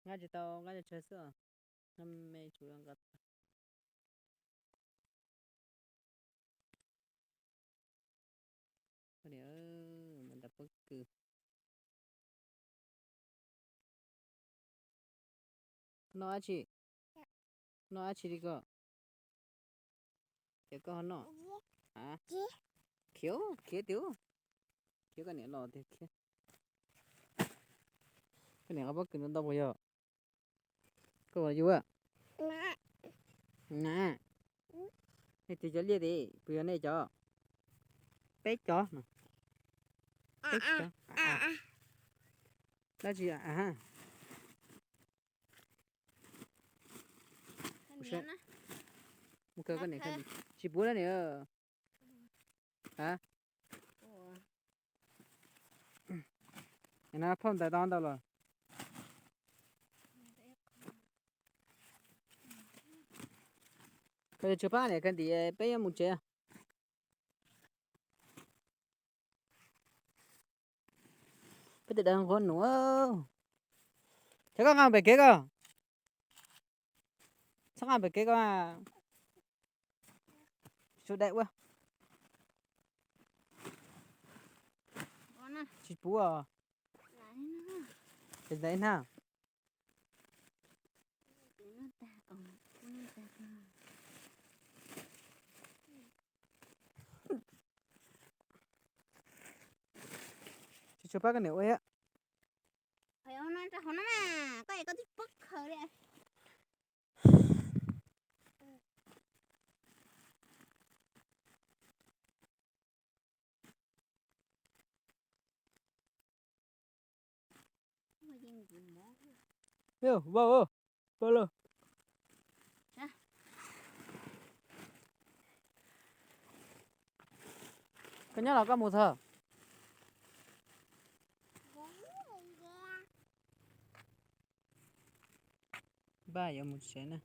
Nqa tsis tau, nqa tsawg xwb os. Nqa me tsum nqa. Nyob ntawm pob kws. Noj dab tsi? Noj dab tsi li ko? Ces koj ho noj. Khiav, khiav tiag. Khiav koj niam los tiag khiav. Koj niam nqa pob kws ntau ntau puas yog? Koj ua yuav na. Nej tig cov liaj ti, puas yog nej cov? Peb cov no. Peb cov. Dab tsi a? Mus kawg koj niam kawg. Tsis pub dab niam. A, no phauj ntais tau ntau los. Koj yuav tsum pab niam kawg ntim peb yuav mus tsev. Peb tus dawb nquab nus. Ces koj nqa pem kev koj. Txhob nqa pem kev koj. Tsis tau dai ua. Tsis pub os. Ces ntawd ib hnab. Tsis tshua pab koj niam ua thiab. Hauv no mas koj es koj twb pob khaws li. Vau, vau los. Koj nyob los koj mus txog. Npaj yuav mus tsev na.